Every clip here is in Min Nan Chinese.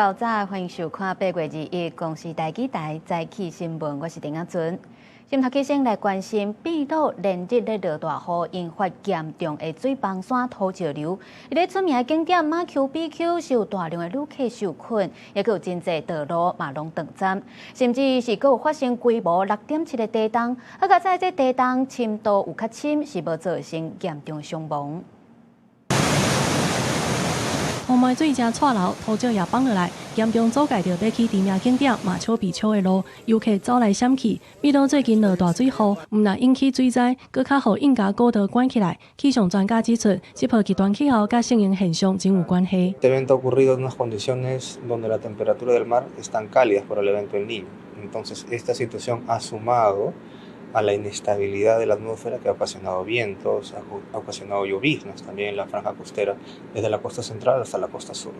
較早，歡迎收看8月21公視台語台早起新聞，我是丁阿尊。先頭起先來關心，秘魯連日咧落大雨，引發嚴重的水崩山土石流。佇咧出名的景點馬丘比丘是有大量的旅客受困，也閣有真濟道路嘛攏斷層，甚至是閣有發生規模6.7的地動。好佳哉這地動深度有較深，是無造成嚴重傷亡。洪梅水正掣流，土石也崩落來，嚴重阻礙著欲去知名景點馬丘比丘的路，遊客走來閃去。秘魯最近落大水雨，毋但引起水災，閣較予印加古道關起來。氣象專家指出，這波極端氣候佮聖嬰現象真有關係。 Este evento ha ocurrido en unas condiciones donde la temperatura del mar están cálidas por el evento El Niño. Entonces, esta situación ha sumado a la inestabilidad de la atmósfera que ha ocasionado vientos, ha ocasionado lloviznas también en la franja costera, desde la costa central hasta la costa sur.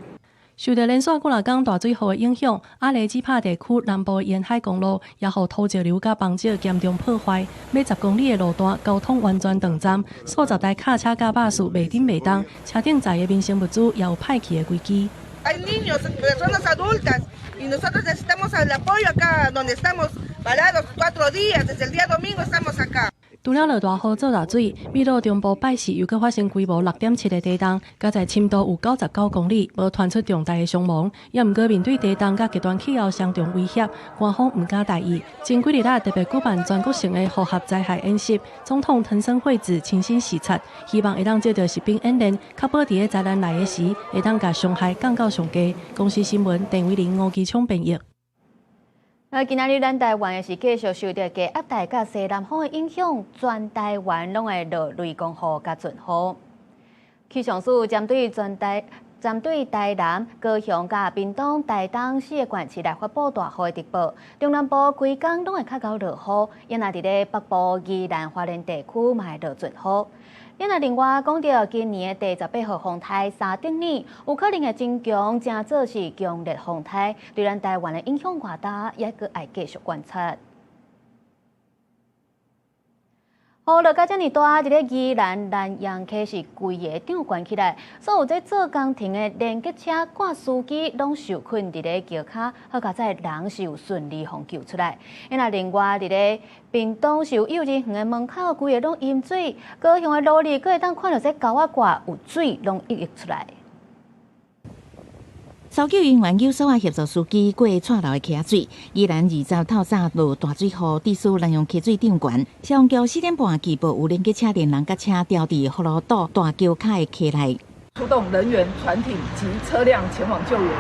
受著連續幾若工大水雨的影響，阿雷基帕地區南部沿海公路也予土石流佮崩石嚴重破壞，欲10公里的路段交通完全斷層，數十台卡車佮巴士袂振袂動，車頂載的民生物資也有歹去的危機。 Hay niños, personas adultas, y nosotros necesitamos el apoyo acá donde estamos varados 4 días, desde el día domingo estamos acá. 除了落大雨做大水，秘魯中部拜四又閣發生規模6.7的地動，佳哉深度有99公里，無傳出重大的傷亡。也毋過面對地動佮極端氣候雙重威脅，官方毋敢大意。前幾日仔特別舉辦全國性的複合災害演習，總統藤森惠子親身視察，希望會當藉著實兵演練，確保佇咧災難來的時，會當共傷害降到上低。公視新聞鄧偉玲、吳基聰編譯。那今仔日咱台灣也是繼續受著低壓帶佮西南風的影響，全台灣攏會落雷公雨佮陣雨。氣象署針對台南、高雄、佮屏東、台東四個縣市來發布大雨的預報。中南部規工攏會較𠢕落雨，也若佇咧北部、宜蘭花蓮地區嘛會落陣雨。那另外講著今年的第18號風颱沙丁魚，有可能會增強，成做是強烈風颱，對咱台灣的影響偌大，也閣愛繼續觀察。雨落甲遮爾大，佇咧宜蘭蘭陽溪是規个漲懸起來，所有這做工程的連結車、掛司機攏受困佇咧橋跤，好佳哉人是有順利予救出來。那另外佇咧屏東是有幼稚園的門口，規個攏淹水，高雄的路裡閣會當看著這溝仔蓋有水攏溢溢出來。搜救人員有索仔協助司機過掣流的溪仔水。宜蘭20透早落大水雨，致使蘭陽溪水漲懸。消防局4點半起報有連結車連人佮車牢佇葫蘆島大橋跤的溪內。出動人員、船艇及車輛前往救援。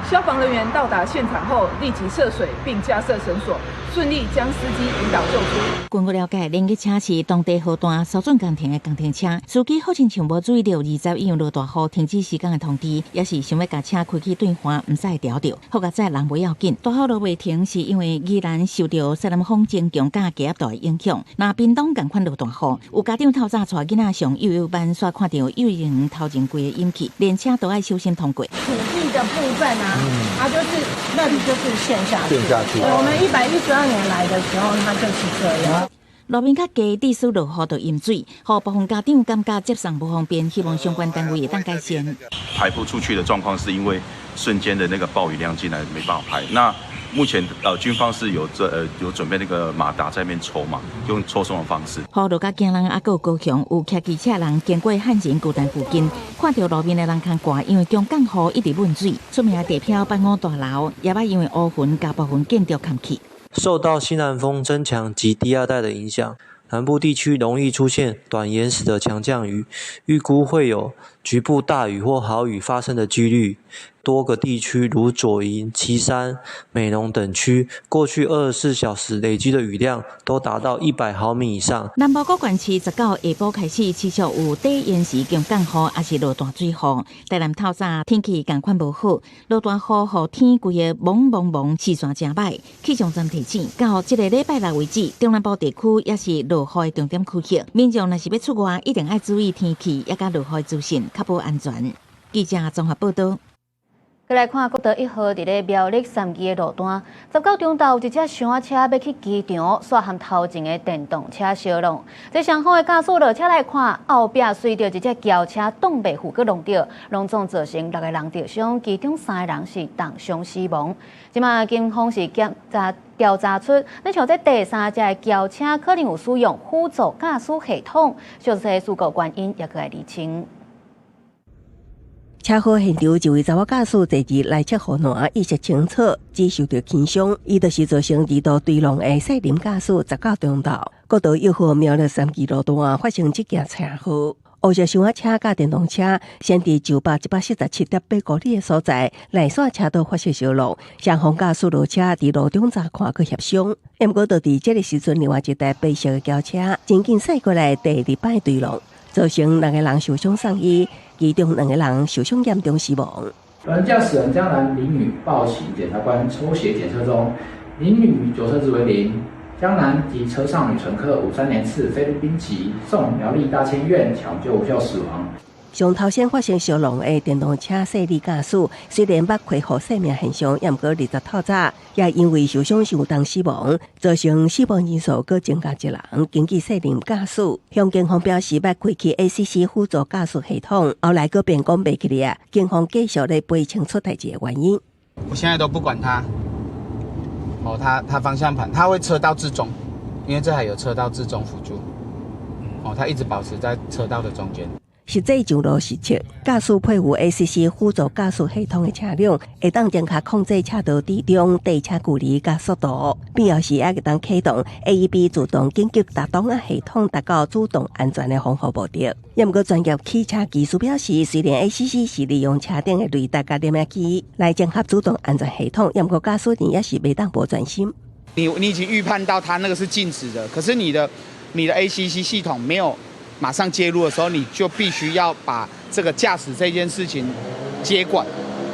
消防人員到達現場後，立即涉水並架設繩索，順利將司機引導救出。根據了解，連結車是當地河段疏浚工程的工程車，司機好親像無注意著20已經落大雨停止施工的通知，也是想欲共車開去對岸，毋使牢著。好佳哉人無要緊，大雨落袂停，是因為宜蘭受著西南風增強佮低壓帶影響。那屏東仝款落大雨，有家長透早帶囡仔上幼幼班，煞看著幼兒園頭前規个淹去，連車都愛小心通過。土地的部分啊，它就是那裡就是陷下去。陷下去。我們112年來的時候，它就是這樣。路面較低，致使落雨就淹水，予部分家長感覺接送無方便，希望相關單位會當改善。排不出去的狀況是因為瞬間的那個暴雨量進來，沒辦法排。那目前軍方是有準備那個馬達在那邊抽嘛，用抽送的方式。雨落甲驚人，猶閣有高雄有騎機車人經過漢神巨蛋附近，看著路面的人空蓋，因為強降雨一直汶水，出名地標辦公大樓也捌因為烏雲佮部分建築崁去。受到西南風增強及低壓帶的影響，南部地區容易出現短延時的強降雨，預估會有局部大雨或豪雨發生的幾率。多個地區如左營、旗山、美濃等區，過去24小時累積的雨量都達到100毫米以上。南部各縣市19下晡開始持續有短延時強降雨，抑是落大水雨。台南透早天氣仝款無好，落大雨予天規个濛濛濛，視線誠䆀。氣象站提醒，到這個禮拜六為止，中南部地區也是落雨的重點區域。民眾若是欲出外，一定愛注意天氣，抑佮落雨資訊，確保安全。記者綜合報道。閣來看國道一號佇咧苗栗三義的路段，19中晝有一隻箱仔車欲去機場，煞和頭前的電動車相挵。這雙方的駕駛落車來看，後壁隨著一隻轎車擋袂赴閣挵著，攏總造成六个人著傷，其中三个人是重傷死亡。這馬警方是檢查調查出，你像這第三隻的轎車可能有使用輔助駕駛系統，詳細事故原因猶閣愛釐清。車禍現場，一位查某駕駛坐佇內側護欄，意識清楚，只受著輕傷。伊就是造成二度墜浪的細林駕駛，19中晝，國道一號苗栗三義路段發生這件車禍。烏色箱仔車佮電動車先佇947.8公里的所在，內線車道發生相挵，雙方駕駛落車佇路中查看去協商。毋過，就佇這个時陣，另外一台白色的轎車真緊駛過來，第二擺墜浪，造成六个人受傷送醫，其中兩個人受傷嚴重死亡。本駕駛人江男林女報請檢察官抽血檢測中，林女酒測值為零，江男及車上女乘客53年次菲律賓籍，送苗栗大千院搶救無效死亡。上頭先發生相挵的電動車細膩駕駛，雖然捌恢復生命現象，毋過20透早也因為受傷受重死亡，造成死亡人數閣增加一人。根據細林駕駛向警方表示，捌開啟 ACC 輔助駕駛系統，後來閣變講袂記得啊。警方繼續咧厘清出代誌的原因。我現在都不管他，哦，他方向盤，他會車道置中，因為這台有車道置中輔助，哦，他一直保持在車道的中間。實際上路實測，駕駛配有 ACC 輔助駕駛系統的車輛，會當正確控制車道置中、地車距離佮速度，必要時也會當啟動 AEB 自動緊急打擋仔系統，達到主動安全的防護目的。毋過專業汽車技師表示，雖然 ACC 是利用車頂的雷達佮攝影機來整合主動安全系統，毋過駕駛人也是袂當無專心。你已經預判到它那個是靜止的，可是你的 ACC 系統沒有馬上介入的時候，你就必須要把這個駕駛這件事情接管，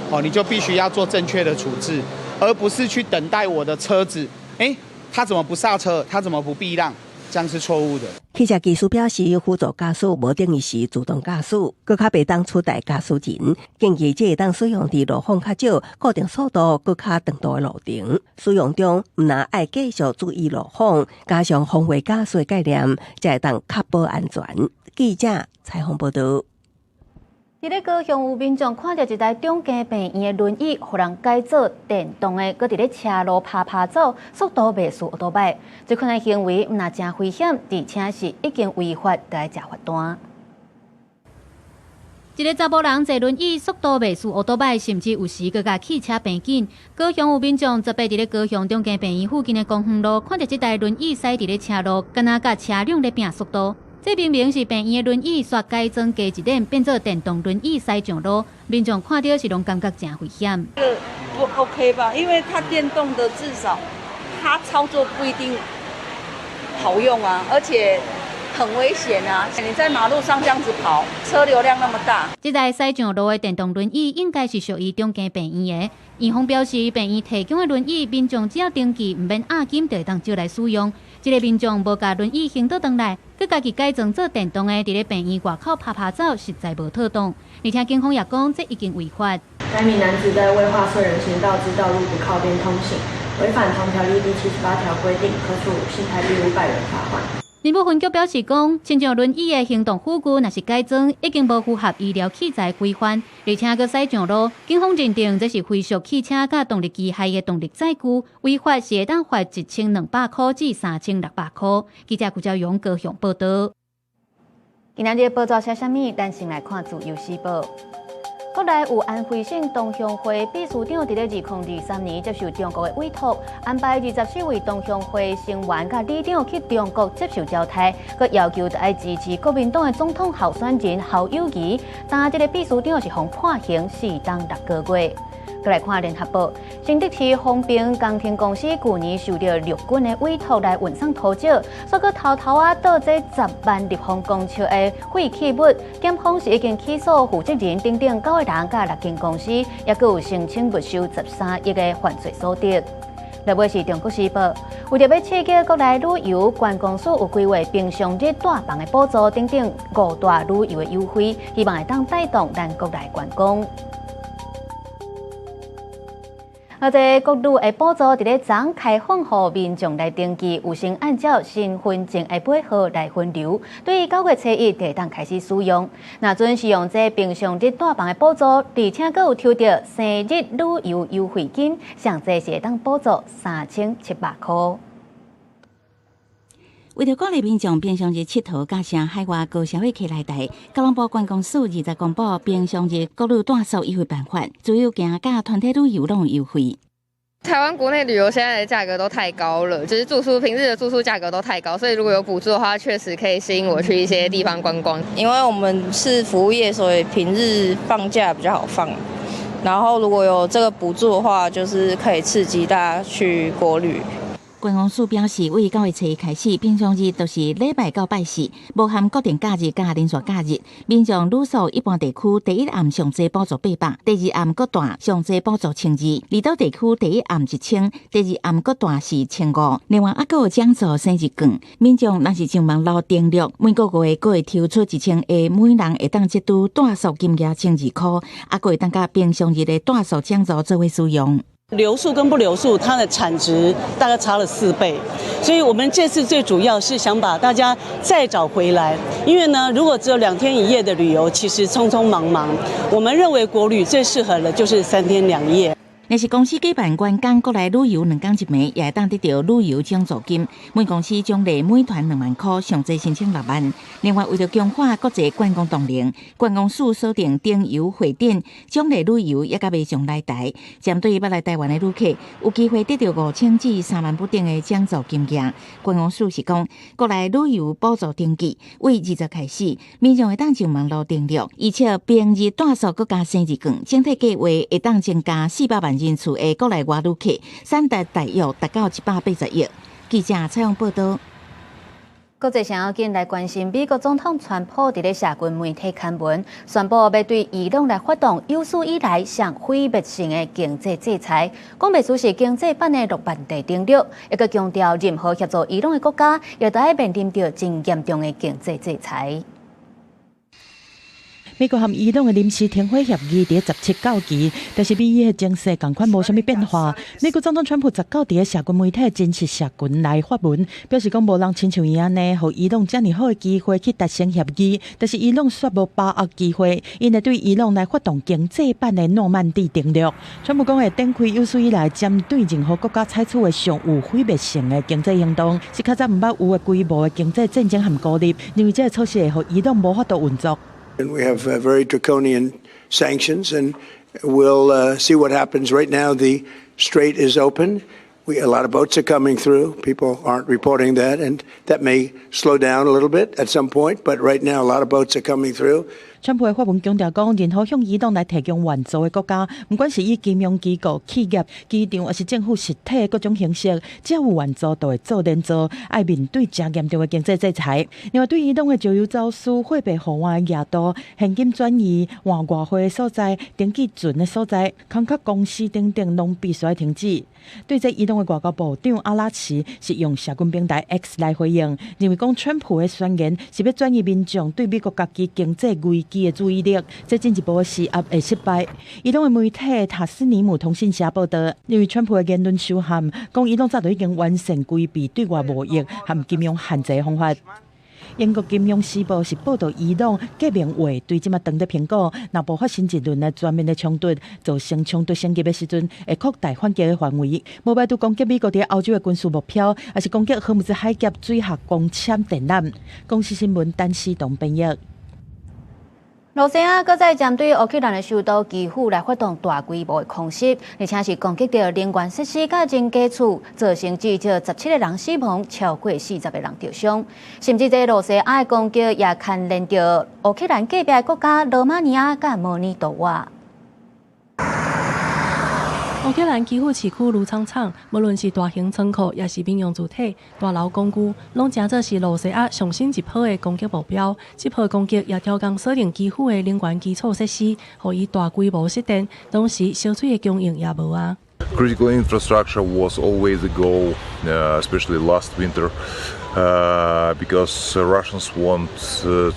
哦，你就必須要做正確的處置，而不是去等待我的車子，欸，他怎麼不剎車？他怎麼不避讓？這樣是錯誤的。汽車技師表示，輔助駕駛無等於是自動駕駛，閣較袂當取代駕駛人。建議這會當使用佇路況較少、固定速度閣較長途的路程。使用中毋但愛繼續注意路況，加上防衛駕駛的概念，才會當確保安全。記者採訪報導。佇咧高雄有民眾看著一台長庚病院的輪椅，予人改做電動的，閣佇咧車路趴趴走，速度袂輸歐多擺。這款的行為毋但誠危險，而且是已經違法，著愛食罰單。一个查埔人坐輪椅，速度袂輸歐多擺，甚至有時閣共汽車平緊。高雄有民眾十八佇咧高雄長庚病院附近的公園路，看著這台輪椅駛佇咧車路，敢若佮車輛咧拼速度。這明明是病院的輪椅，煞改裝加一點，變做電動輪椅駛上路，民眾看著是攏感覺誠危險。這個不 OK 吧？因為它電動的，至少它操作不一定好用啊，而且很危險啊！你在馬路上這樣子跑，車流量那麼大。這台駛上路的電動輪椅應該是屬於長庚病院的。院方表示，病院提供的輪椅，民眾只要登記，毋免押金，就會當借來使用。這个民眾無共輪椅還倒轉來，閣家己改裝做電動的，佇咧病院外口趴趴走，實在無妥當。而且警方也講，這已經違法。該名男子在未劃設人行道之道路不靠邊通行，違反同條例第78條規定，可處新台幣500元罰款。林武分局表示講，親像輪椅的行動輔具，若是改裝，已經無符合醫療器材規範，而且閣駛上路，警方認定這是非屬汽車佮動力機械的動力載具，違法是會當罰1200塊至3600塊。記者顧昭勇高雄報導。今仔日報紙寫啥物？咱先來看《自由時報》。國內有安徽省同鄉會秘書長佇咧2023年接受中國的委託，安排24位同鄉會成員佮里長去中國接受招待，閣要求著愛支持國民黨的總統候選人侯友宜。但這个秘書長是予判刑4冬6個月。閣來看聯合報，新竹市豐平工程公司舊年受著陸軍的委託來運送塗石，煞閣偷偷仔倒這10萬立方公尺的廢棄物，檢方是已經起訴負責人等等九个人佮六間公司，猶閣有申請沒收13億的犯罪所得。落尾是中國時報，為著欲刺激國內旅遊觀光署有規劃平常日帶房的補助等等五大旅遊的優惠，希望會當帶動咱國內觀光。啊，這國旅的補助佇咧昨開放予民眾來登記，有先按照身份證的尾號來分流，對9月初1就會當開始使用。若準使用這平常日住房的補助，而且閣有抽著生日旅遊優惠金，上濟是會當補助3700箍。為著鼓勵民眾平常日𨑨迌佮乘海外高消費客來台，交通部觀光署20公布平常日國旅住宿優惠辦法，自由行佮團體旅遊攏有優惠。台灣國內旅遊現在的價格都太高了，就是住宿平日的住宿價格都太高，所以如果有補助的話，確實可以吸引我去一些地方觀光。因為我們是服務業，所以平日放假比較好放。然後如果有這個補助的話，就是可以刺激大家去國旅。觀光署表示，為9月初1開始，平常日就是禮拜到拜四，無含國定假日佮連續假日。民眾旅宿一般地區第一暗上濟補助800，第二暗閣大上濟補助1200。離島地區第一暗1000，第二暗閣大是1500。另外，猶閣有獎助生日券，民眾若是上網路登錄，每個月閣會抽出1000個，每人會當折拄住宿金額12箍，猶閣會當佮平常日的住宿獎助做伙使用。留宿跟不留宿，它的產值大概差了4倍，所以我們這次最主要是想把大家再找回來。因為呢，如果只有2天1夜的旅遊，其實匆匆忙忙。我們認為國旅最適合的就是3天2夜。若是公司舉辦員工國內旅遊2工1暝，也會當得著旅遊獎助金。每公司獎勵每團2萬箍，上濟申請6萬。另外，為著強化國際觀光動能，觀光署鎖定燈遊會展獎勵旅遊，也佮民眾來台。針對欲來台灣的旅客，有機會得著5000至3萬不等的獎助金額。觀光署是講，國內旅遊補助登記為20開始，民眾會當上網路登錄，而且平日住宿閣加生日券，整體計劃會當增加400萬人次的國內外旅客，產值大約達到180億。記者採訪報導。國際上要緊來關心，美國總統川普佇咧社群媒體刊文，宣布欲對伊朗來發動有史以來上毀滅性的經濟制裁，講袂輸是經濟版的諾曼底登陸，抑閣強調任何協助伊朗的國家，也都愛面臨著真嚴重的經濟制裁。美國和伊朗的臨時停火協議佇17到期，但是美伊的情勢仝款無啥物變化。美國總統川普19佇咧社群媒體真實社群來發文，表示講無人親像伊按呢，予伊朗遮爾好的機會去達成協議，但是伊朗煞無把握機會，𪜶會對伊朗來發動經濟版的諾曼底登陸。川普講會展開有史以來針對任何國家採取的上有毀滅性的經濟行動，是較早毋捌有的規模的經濟戰爭和孤立，認為這个措施會予伊朗無法度運作。 And we have very draconian sanctions, and we'll see what happens. Right now, the strait is open. A lot of boats are coming through. People aren't reporting that, and that may slow down a little bit at some point. But right now, a lot of boats are coming through. 川普的發文強調講，任何向伊朗來提供援助的國家，毋管是以金融機構、企業、機場，抑是政府實體的各種形式，只要有援助，就會做連坐，愛面對誠嚴重的經濟制裁。另外，對伊朗的石油走私、貨幣互換的額度、現金轉移、換外匯的所在、登記船的所在、空殼公司等等，攏必須愛停止。對這伊朗的外交部長阿拉奇是用社群平台 X 來回應，認為講川普的宣言是欲轉移民眾對美國家己經濟危機的注意力，這進一步的施壓會失敗。伊朗的媒體塔斯尼姆通訊社報導，認為川普的言論受限，講伊朗早就已經完善規避對外貿易和金融限制的方法。英國金融時報是報導伊朗革命衛隊這馬當咧評估，若無發生一輪的全面的衝突，造成衝突升級的時陣，會擴大反擊的範圍。無排除攻擊美國佇歐洲的軍事目標，抑是攻擊荷姆茲海峽水下光纖電纜。公視新聞陳思東編譯。羅西亞閣再針對烏克蘭的首都基輔來發動大規模的空襲，而且是攻擊著能源設施佮人家厝，造成至少17個人死亡，超過40個人著傷。甚至這羅西亞的攻擊也牽連著烏克蘭隔壁的國家羅馬尼亞佮摩爾多瓦。烏克蘭基輔市區鋁廠廠，無論是大型倉庫，抑是民用住宅、大樓工具，攏成做是羅西亞上新一波的攻擊目標。這波攻擊也刁工鎖定基輔的能源基礎設施，予伊大規模失電，同時燒水的供應也無啊。 Critical infrastructure was always the goal, especially last winter, because Russians want to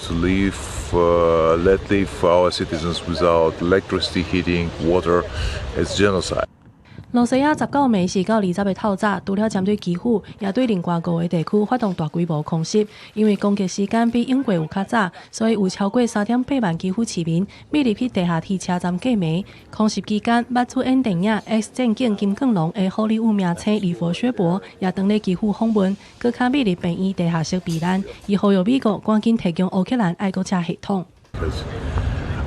let live our citizens without electricity, heating, water. It's genocide. 羅羅西亞19暝四到20的透早，除了針對基輔，也對另外五个地區發動大規模空襲。因為攻擊時間比往過有較早，所以有超過3.8萬基輔市民密入去地下鐵車站過暝。空襲期間，捌出演電影《X 戰警：金剛狼》的好萊塢明星李佛薛伯也當咧基輔訪問，閣較密入病院地下室避難。伊呼籲美國趕緊提供烏克蘭愛國者系統。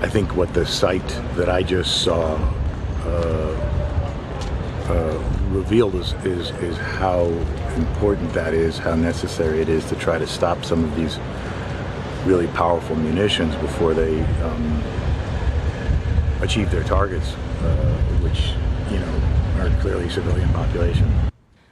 I think what the sight that I just saw revealed is how important that is, how necessary it is to try to stop some of these really powerful munitions before they achieve their targets, which are clearly civilian population.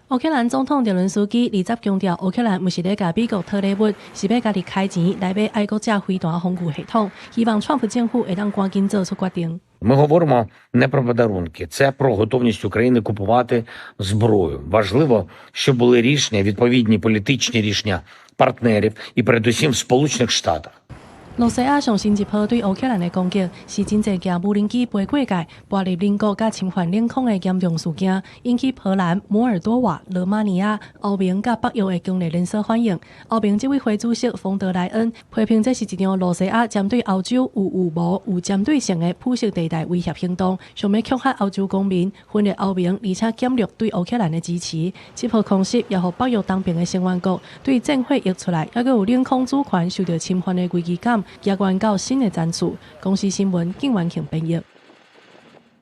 烏克蘭總統澤倫斯基20強調，烏克蘭毋是咧共美國討禮物，是欲家己開錢來買愛國者飛彈防禦系統，希望川普政府會當趕緊做出決定。 Ми говоримо не про подарунки, це про готовність України купувати зброю. Важливо, щоб були рішення, відповідні політичні рішення партнерів і передусім в Сполучених Штатах. 羅西亞上新一波對烏克蘭的攻擊，是真濟架無人機飛過界，跋入鄰國佮侵犯領空的嚴重事件，引起波蘭、摩爾多瓦、羅馬尼亞、歐盟佮北約的強烈連鎖反應。歐盟執委會主席馮德萊恩批評這是一場羅西亞針對歐洲有預謀、有針對性的灰色地帶威脅行動，想欲恐嚇歐洲公民，分裂歐盟，而且減弱對烏克蘭的支持。這波空襲也予北約東邊的成員國對戰火溢出來，猶閣有領空主權受到侵犯的危機感。加懸到新的層次。公視新聞，景元慶編譯。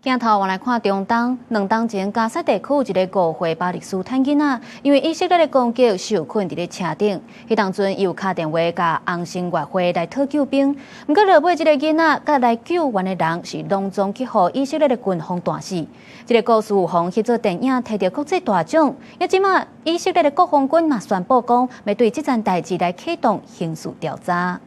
鏡頭換來看中東，2冬前加沙地區有一个5歲巴勒斯坦囡仔，因為以色列的攻擊受困佇咧車頂。彼當陣伊有敲電話共紅新月會來討救兵，毋過落尾這个囡仔佮來救援的人是攏總去予以色列的軍方彈死。這个故事有予翕做電影，提著國際大獎。也這馬以色列的國防軍嘛宣布講，欲對這件代誌來啟動刑事調查。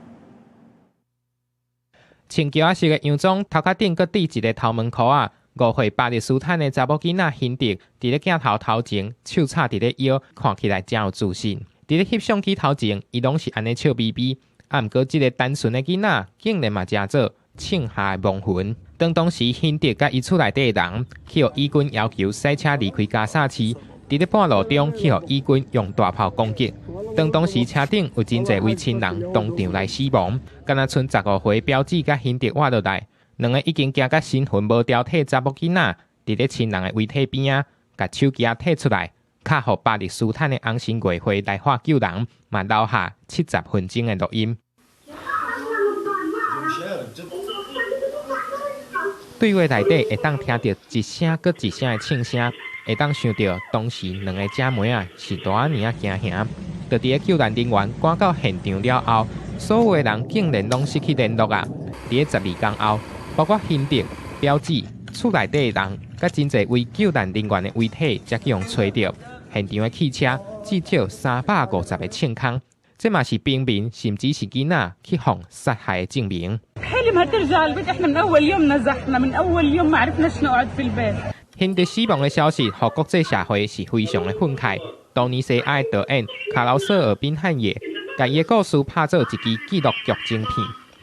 穿橋仔色的洋裝，頭殼頂閣戴一个頭毛箍仔。5歲巴勒斯坦的查某囡仔辛德，佇咧鏡頭頭前，手插佇咧腰，看起來誠有自信。佇咧翕相機頭前，伊攏是按呢笑眯眯。啊，毋過這个單純的囡仔，竟然嘛成做槍下的亡魂。當當時辛德佮伊厝內底的人，去予以軍要求駛車離開加沙市，佇咧半路中去予以軍用大炮攻擊。當當時車頂有真濟位親人當場來死亡，敢若賰15歲表姊佮辛德活落來，兩个已經驚甲神魂無條體查某囡仔，佇咧親人的遺體邊仔，共手機仔提出來，敲予巴勒斯坦的紅新月會來喊救人，嘛留下70分鐘的錄音。對話內底會當聽著一聲閣一聲的槍聲，會當想著當時兩个姐妹仔是偌爾仔驚嚇。就佇咧救援人員趕到現場了後，所有的人竟然攏失去聯絡啊！佇咧12工後，包括辛德、表姊、厝內底的人，佮真濟位救援人員的遺體，才去予揣著。現場的汽車至少350個槍孔，這嘛是平民甚至是囡仔去予殺害的證明。辛德死亡的消息，予國際社會是非常的憤慨。突尼西亞導演卡勞瑟爾賓漢耶，共伊的故事拍做一支紀錄劇情片《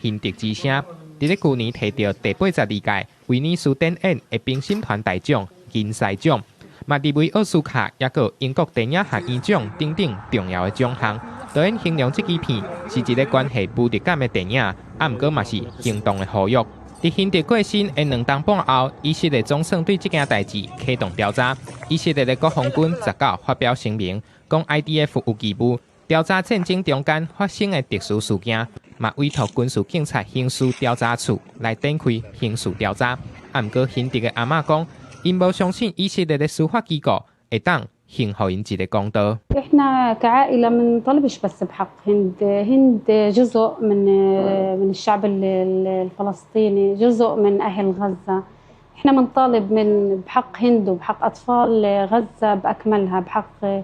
辛德之聲》，佇咧舊年提著第82屆威尼斯電影的評審團大獎銀獅獎，嘛入圍奧斯卡，抑閣英國電影學院獎等等重要的獎項。導演形容這支片是一个關係無力感的電影，啊，毋過嘛是行動的呼籲。佇辛德過身的2冬半後，以色列總算對這件代誌啟動調查。以色列的國防軍19發表聲明，講 IDF 有義務調查戰爭中間發生的特殊事件，嘛委託軍事警察刑事調查處來展開刑事調查。啊，毋過辛德的阿嬤講，𪜶無相信以色列的司法機構會當還予𪜶一个公道。 إحنا كعائلة ما نطالبش بس بحق هند، هند جزء من الشعب الفلسطيني، جزء من أهل غزة. إحنا بنطالب من بحق هند وبحق أطفال غزة بأكملها، بحق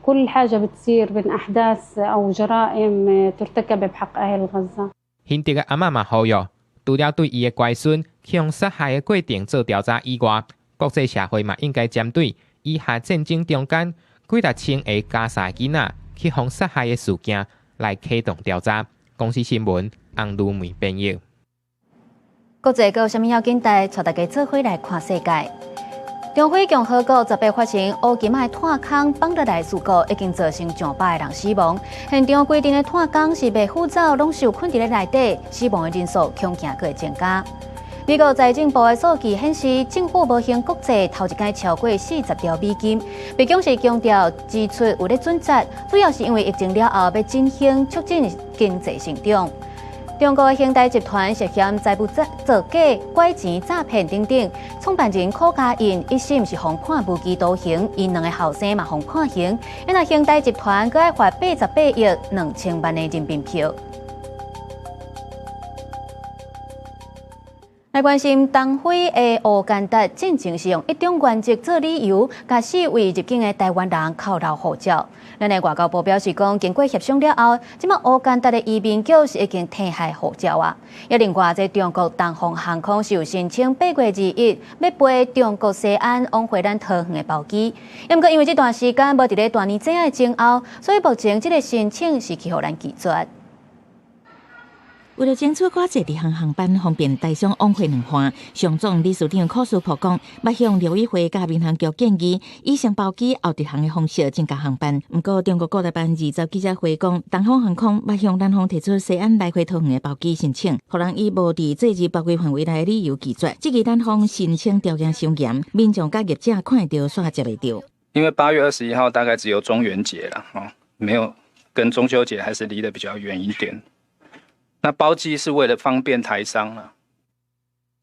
كل حاجة بتصير من أحداث أو جرائم ترتكب بحق أهل غزة。辛德的阿嬤嘛呼籲，除了對伊的乖孫去予殺害的過程做調查以外，國際社會嘛應該針對以哈戰爭中間幾若千个加沙囡仔去予殺害的事件來啟動調查。公視新聞洪如梅編譯。國際閣有啥物要緊代，帶大家做伙來看世界。中非共和國18發生烏金仔炭礦崩落來事故，已經造成上百个人死亡。現場規陣的炭工是袂赴走，攏受困佇咧內底，死亡的人數恐驚閣會增加。美國財政部的數據顯示，政府無形國債頭一擺超過40兆美金。白宮是強調支出有咧準則，主要是因為疫情了後欲振興，促進經濟成長。中國的恒大集團涉嫌財務造假、拐錢詐騙等等，創辦人許家印一審是予判無期徒刑，𪜶兩个後生嘛予判刑。那恒大集團閣愛罰88億2000萬的人民幣。來關心東非的烏干達，進前是用一種原則做理由，共四位入境的台灣人扣留護照。咱的外交部表示講，經過協商了後，這馬烏干達的移民局是已經退下護照啊。也另外，這中國東方航空是有申請8月21欲飛中國西安往回咱桃園的包機，毋過因為這段時間無佇咧大年節的前後，所以目前這个申請是去予咱拒絕。為了爭取較濟直航航班，方便台商往回兩岸，商總理事長柯書博講，欲向陸委會佮民航局建議，以雙包機後直航的方式增加航班。毋過，中國國台辦20記者會講，東方航空欲向南方提出西安來回桃園的包機申請，予人以無佇節日包圍範圍內的理由拒絕。這個南方申請條件傷嚴，民眾佮業者看會著煞接袂著。因為8月21號大概只有中元節啦，哦，沒有跟中秋節還是離得比較遠一點。那包機是為了方便台商啦，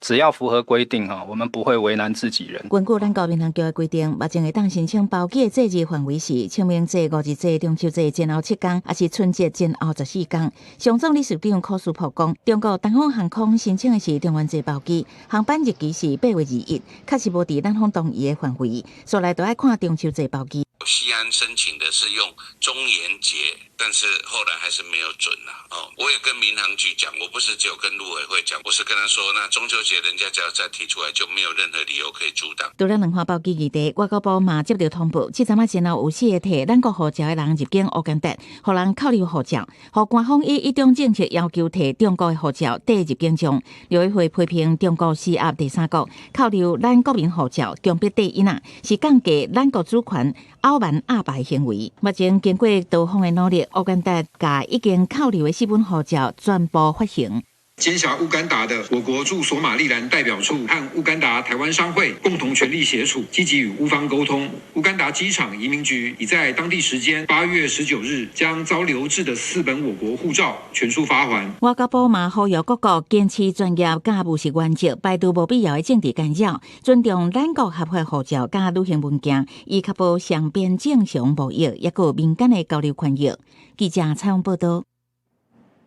只要符合規定哈，我們不會為難自己人。根據咱國民航局的規定，目前會當申請包機的節日範圍是清明節、五日節、中秋節前後7天，抑是春節前後14天。商總理事長柯書博講，中國東方航空申請的是中元節包機，航班日期是8月21，確實無佇咱方同意的範圍，所來都愛看中秋節包機。西安申請的是用中元節，但是後來還是沒有准啦。哦，我也跟民航局講，我不是只有跟陸委會講，我是跟他說，那中秋節人家只要再提出來，就沒有任何理由可以阻擋。除了兩岸包機議題，外交部嘛接著通報，這陣仔前後有四個提咱國護照的人入境烏干達，予人扣留護照，予官方以一中政策要求提中國的護照綴入境中。陸委會批評中國施壓第三國扣留咱國民護照，強迫綴印仔，是降低咱國主權。傲慢鴨霸行為。目前經過多方的努力，烏干達共已經扣留的四本護照全部發行。監轄烏干達的我國駐索馬利蘭代表處和烏干達台灣商會共同全力協助，積極與烏方溝通。烏干達機場移民局已在當地時間8月19日將遭留置的四本我國護照全數發還。外交部嘛呼籲各國堅持專業佮務實原則，排除無必要的政治干擾，尊重咱國合法護照佮旅行文件，以確保雙邊正常貿易，抑閣民間的交流權益。記者採訪報導。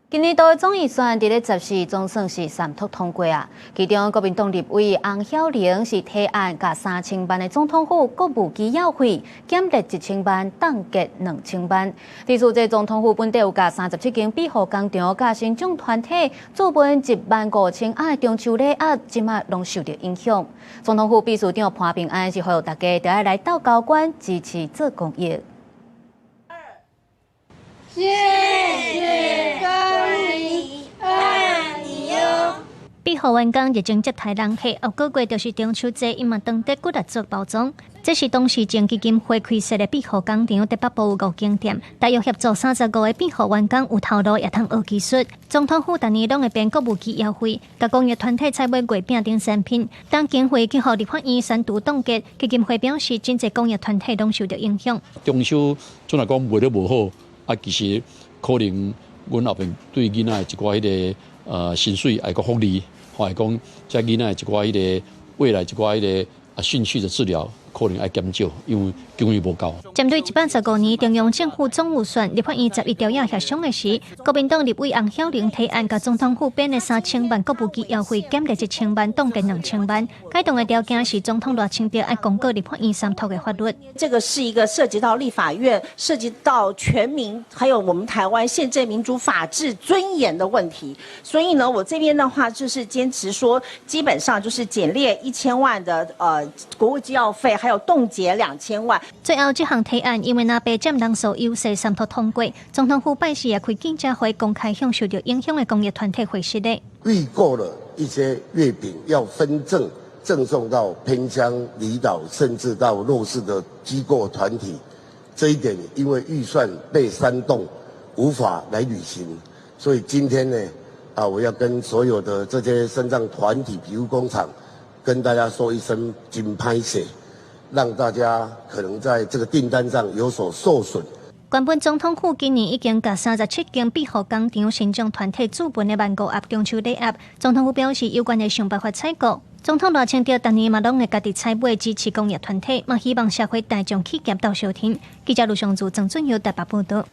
今年度的總預算佇咧14總算是三讀通過啊。其中國民黨立委洪曉玲是提案，共3000萬的總統府國務機要費減列1000萬，凍結2000萬。第四，這總統府本底有共37間庇護工場、佮身障團體注文1.5萬盒的中秋禮盒，這馬攏受著影響。總統府秘書長潘平安是呼籲大家著愛來鬥交關，支持做公益。謝謝光臨，愛你喲。庇護員工熱情接待人客，後個月就是中秋節，𪜶嘛當地骨力做包裝。這是董氏症基金會開設的庇護工場，佇北部有五間店，大約協助35個庇護員工有頭路，也通學技術。總統府逐年攏會編國務機要費，共公益團體採買月餅等產品。當經費去予立法院三讀凍結，基金會表示，真濟公益團體攏受著影響。中秋總來講賣得無好，啊，其實可能阮後邊對囡仔的一寡彼个薪水愛閣福利，或者講這囡仔的一寡彼个未來一寡彼个興趣的治療，可能愛減少，因為經費無夠。針對115年中央政府總預算，立法院11條仔協商的時，國民黨立委洪曉玲提案，共總統府編的3000萬國務機要費減列1000萬，凍結2000萬。解凍的條件是總統賴清德愛公告立法院三讀的法律。這個是一個涉及到立法院、涉及到全民，還有我們台灣憲政民主法治尊嚴的問題。所以呢，我這邊的話就是堅持說，基本上就是減列1000萬的國務機要費，還有凍結2000萬。最後這項提案因為藍白佔人數優勢三讀通過，總統府拜四也開記者會公開向受著影響的公益團體回釋的。預購了一些月餅要分贈贈送到偏鄉離島，甚至到弱勢的機構團體，這一點因為預算被煽動，無法來履行，所以今天呢，我要跟所有的這些身障團體、庇護工廠，跟大家說一聲真歹勢，讓大家可能在這個訂單上有所受損。原本總統府今年已經共37間庇護工場身障團體注文的1.5萬盒中秋禮盒，總統府表示有關會想辦法採購。總統賴清德逐年嘛攏會家己採買支持公益團體，嘛希望社會大眾企業鬥相挺。記者盧尚柱、曾俊耀台北報道。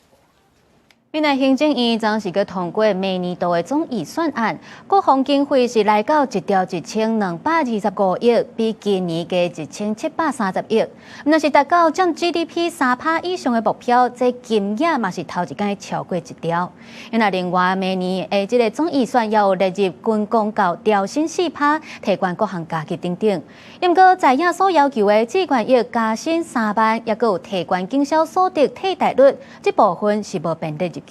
原來行政院昨時閣通過明年度的總預算案，國防經費是來到1兆1225億，比今年加1730億，若是達到佔 GDP 3%以上的目標，這金額嘛是頭一擺超過1兆。那另外明年的這个總預算也有列入軍公教調薪4%，提懸各項加給等等。毋過在野所要求的志願役加薪3萬，抑閣有提懸警消所得替代率，這部分是無變列入去。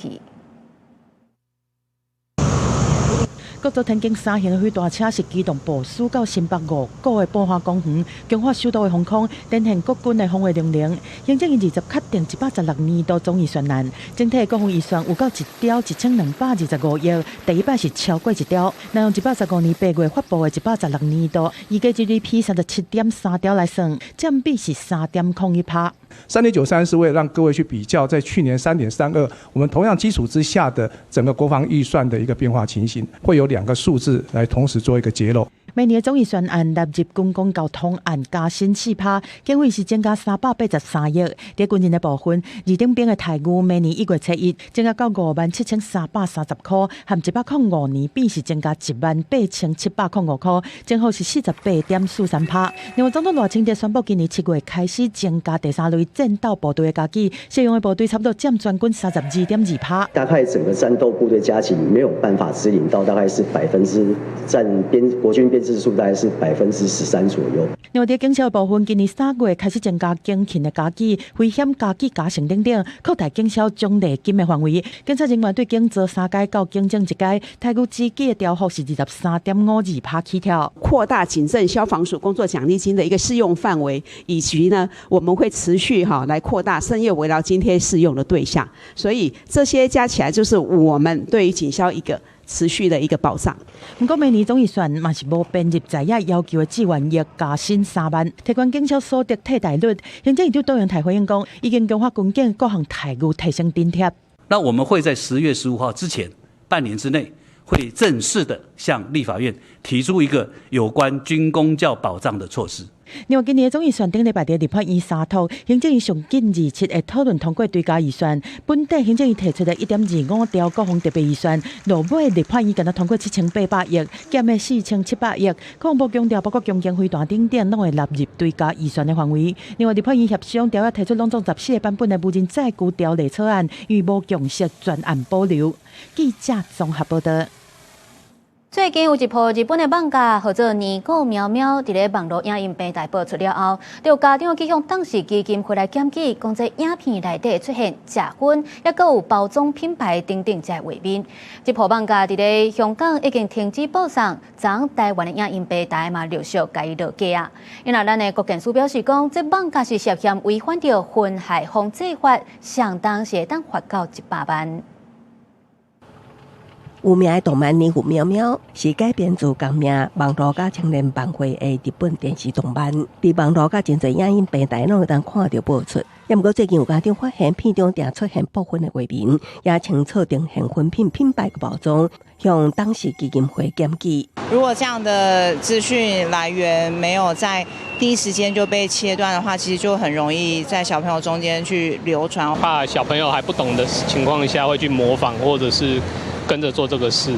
國造天弓三型的飛彈車是機動部署到新北五股的寶華公園，強化首都的防空，展現國軍的防衛能力。行政院20確定116年度總預算案，整體的國防預算有到1兆1225億，第一擺是超過1兆。若用115年8月發布的116年度，預計 GDP 37.3兆來算，佔比是3.01%。3.93是為了讓各位去比較，在去年3.32，我們同樣基礎之下的整個國防預算的一個變化情形，會有兩個數字來同時做一個揭露。明年的總預算案納入軍公教統案加薪4%，經費是增加383億。佇軍人的部分，二等兵的待遇明年1月7日增加到57,330塊，和105年比是增加18,705塊，增幅是48.43%。另外，總統賴清德宣布，今年7月開始增加第三類戰鬥部隊的加給，適用的部隊差不多佔全軍32.2%。大概整個戰鬥部隊加給沒有辦法支領到，大概是百分之佔編國軍編制數大概是13%左右。另外，佇警消的部分，今年3月開始增加警勤的加給、危險加給加成等等，擴大警消獎勵金的範圍。警察人員對警造三階到警政一階，待遇支給的調幅是23.52%起跳。擴大警政消防署工作獎勵金的一個適用範圍，以及呢，我們會持續哈來擴大深夜慰勞津貼適用的對象。所以這些加起來，就是我們對於警消一個持續的一個保障。毋過明年總預算嘛是無編入在野要求的志願役加薪3萬，提懸警消所得替代率。行政院長杜榮泰回應講，已經強化軍警各項待遇提升津貼。那我們會在10月15號之前，半年之內，會正式的向立法院提出一個有關軍公教保障的措施。另外，今年的總預算頂禮拜佇立法院三讀，行政院上緊27會討論通過追加預算。本底行政院提出的1.25兆國防特別預算，落尾立法院敢若通過7800億，減的4700億。國防部強調，包括強擊飛彈等等，攏會納入追加預算的範圍。另外，立法院協商調提出攏總14個版本的無人載具條例草案，因為無共識，全案保留。記者綜合報道。最近有一部日本的漫畫，號做《年糕喵喵》，佇咧網路影音平台播出了後，就有家長去向董氏基金會來檢舉，講這影片內底出現食薰，抑閣有包裝品牌等等這畫面。這部漫畫佇咧香港已經停止播送，昨台灣的影音平台嘛陸續共伊落架啊。因為咱的國健署表示講，這漫畫是涉嫌違反著薰害防制法，相當是會當罰到100萬。有名的動漫《年糕喵喵》是改編自同名網路佮青年漫畫的日本電視動漫，佇網路佮真濟影音平台攏會當看著播出。毋過最近有家長發現片中定出現部分的畫面，也清楚呈現薰品品牌的包裝，向董氏基金會檢舉。如果這樣的資訊來源沒有在第一時間就被切斷的話，其實就很容易在小朋友中間去流傳。怕小朋友還不懂的情況下會去模仿，或者是跟着做這個事，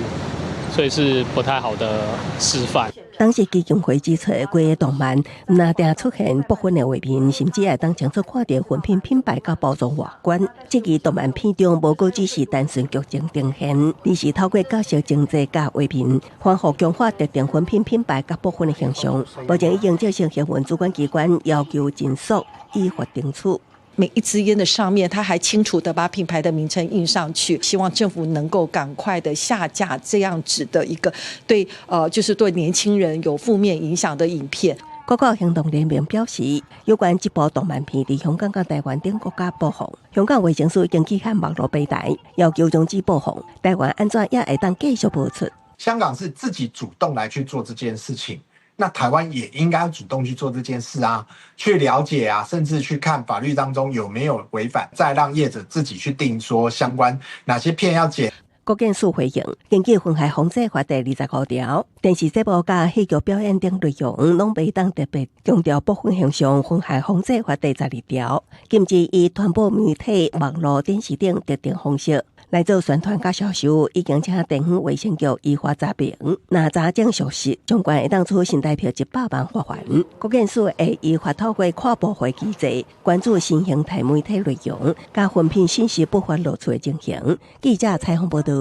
所以是不太好的示範。董氏基金會指出，規个動漫若定出現部分的畫面，甚至會當清楚看著薰品品牌佮包裝外觀。這支動漫片中，無閣只是單純劇情呈現，而是透過角色情節佮畫面，反覆強化特定薰品品牌佮部分的形象。目前已經接受新聞主管機關要求盡速依法懲處。每一支菸的上面，他還清楚的把品牌的名稱印上去，希望政府能夠趕快的下架這樣子的一個對，就是對年輕人有負面影響的影片。各國行動聯盟表示，有關這部動漫片佇香港佮台灣等國家播放，香港衛生署已經去函網路平台，要求終止播放。台灣按怎也會當繼續播出？香港是自己主動來去做這件事情，那台灣也應該主動去做這件事啊，去了解啊，甚至去看法律當中有沒有違反，再讓業者自己去定說相關哪些片要剪。國健署回應，根據妨害防制法第25條，電視節目佮戲劇表演等內容，攏袂當特別強調部分形象妨害防制法第12條，禁止以傳播媒體、網路、電視等特定方式來做宣傳佮銷售，已經請地方衛生局依法查明，若查證屬實，相關會當處新台幣100萬罰鍰。國健署會依法透過跨部會機制，關注新形態媒體內容佮分片信息不法露出的情形。記者採訪報導。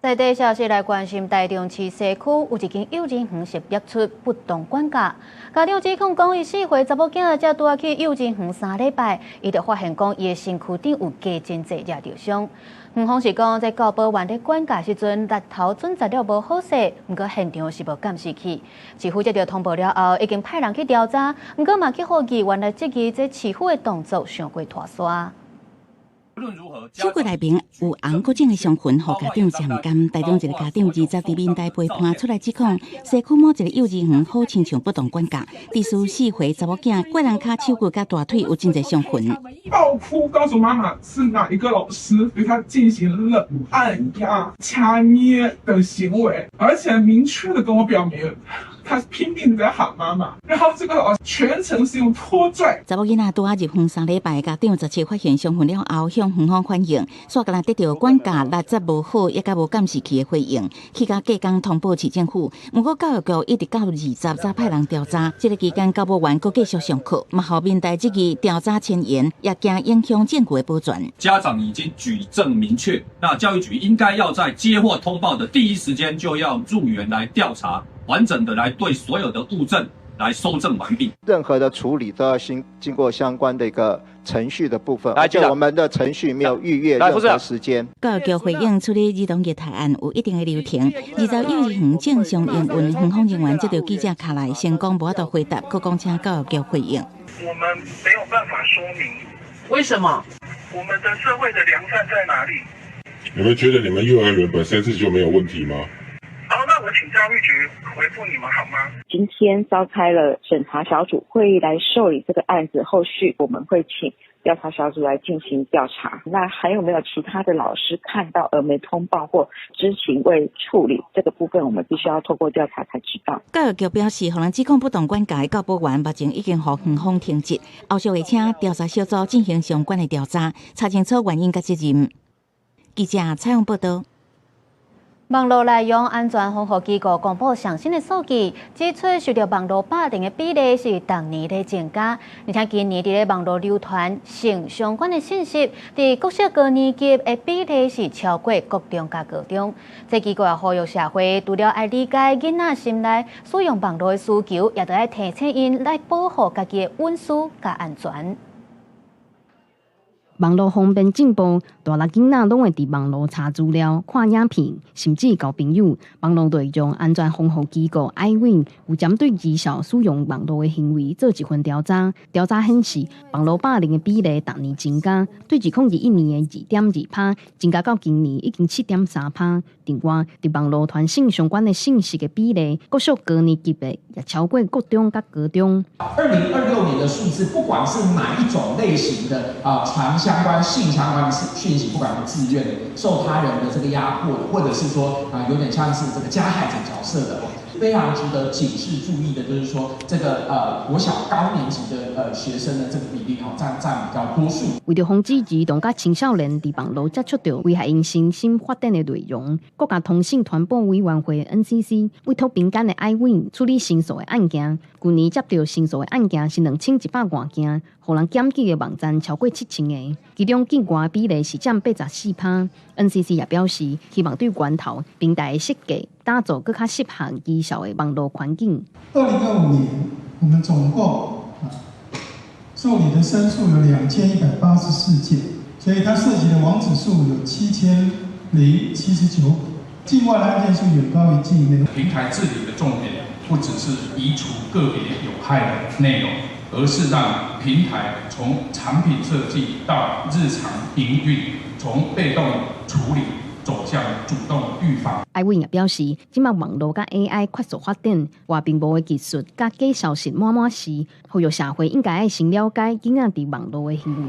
在地消息來關心，台中市西區有一間幼兒園是逼出不當管教，家長指控講，伊4歲查某囝才拄仔去幼兒園3禮拜，伊就發現講伊的身軀頂有加真濟掠著傷。園方是講，這教保員咧管教時陣，力頭準備了無好勢，毋過現場是無監視器。市府接著通報了後，已經派人去調查，毋過嘛去予議員來質疑這市府的動作傷過拖捾。手骨內面有紅閣腫的傷痕，予家長誠毋甘。台中一个家長20佇面台陪伴出來指控，西區某一个幼兒園好親像不當管教，致使4歲查某囝過人跤手骨佮大腿有真濟傷痕。爆哭告訴媽媽是哪一個老師對他進行了按壓、掐捏等行為，而且明確的跟我表明，他拼命在喊媽媽，然後這個老師全程是用拖拽。查某囡仔拄仔入園3禮拜，家長17發現傷痕了後，向園方反映，煞敢若得著管教力質無好，也佮無監視器的回應，去甲隔工通報市政府。毋過教育局一直到20才派人調查，這个期間教保員閣繼續上課，嘛予民代質疑調查遷延，也驚影響證據的保全。家長已經舉證明確，那教育局應該要在接獲通報的第一時間就要入園來調查。完整的來對所有的物證來蒐證完畢。任何的處理都要先經過相關的一個程序的部分，而且我們的程序沒有逾越任何時間。教育局回應處理兒童虐待案有一定的流程，20幼兒園正常營運，園方人員接著記者敲來，先講無法度回答，閣講請教育局回應。我們沒有辦法說明為什麼？我們的社會的良善在哪裡？你們覺得你們幼兒園本身自己就沒有問題嗎？好，那我請教育局回復你們好嗎？今天召開了審查小組會議來受理這個案子，後續我們會請調查小組來進行調查。那還有沒有其他的老師看到而沒通報或知情未處理？這個部分我們必須要透過調查才知道。教育局表示，予人指控不當管教的教保員目前已經予園方停職，後續會請調查小組進行相關的調查，查清楚原因佮責任。記者採訪報導。網路內容安全防護機構公布上新的數據，指出受著網路霸凌的比例是逐年咧增加，而且今年佇咧網路流傳性相關的信息，佇國小高年級的比例是超過國中佮高中。這機構也呼籲社會，除了愛理解囡仔心內使用網路的需求，也著愛提醒𪜶來保護家己的隱私佮安全。網路方便進步，大人囡仔攏會佇網路查資料、看影片，甚至交朋友。網路內容安全防護機構 iWin 有針對兒少使用網路的行為做一份調查，調查顯示，網路霸凌的比例逐年增加，對2021年的2.2%，增加到今年已經7.3%。另外，佇網路傳性相關的信息的比例，國小高年級的也超過國中佮高中。2026年的數字，不管是哪一種類型的啊傳相關性相關的訊息，不管是自願的、受他人的這個壓迫的，或者是說啊有點像是這個加害者角色的，非常值得警示注意的，就是說這個國小高年級的學生的這個比例吼佔比較多數。為著防止兒童佮青少年佇網路接觸著危害𪜶身心發展的內容，國家通信傳播委員會 NCC 委託民間的 iWin 處理申訴的案件，舊年接著申訴的案件是2100外件，予人檢舉的網站超過7000个，其中境外比例是佔84%。NCC 也表示，希望對源頭平台的設計，打造閣較適合兒少的網路環境。2025年，我們總共啊受理的申訴有2184件，所以它涉及的網址數有7079，境外的案件數遠高於境內。平台治理的重點不只是移除個別有害的內容，而是讓平台從產品設計到日常營運，從被動處理走向主動預防。艾偉也表示，這馬網路佮 AI 快速發展，外屏幕的技術佮假消息滿滿是，呼籲社會應該愛先了解囡仔佇網路的行為，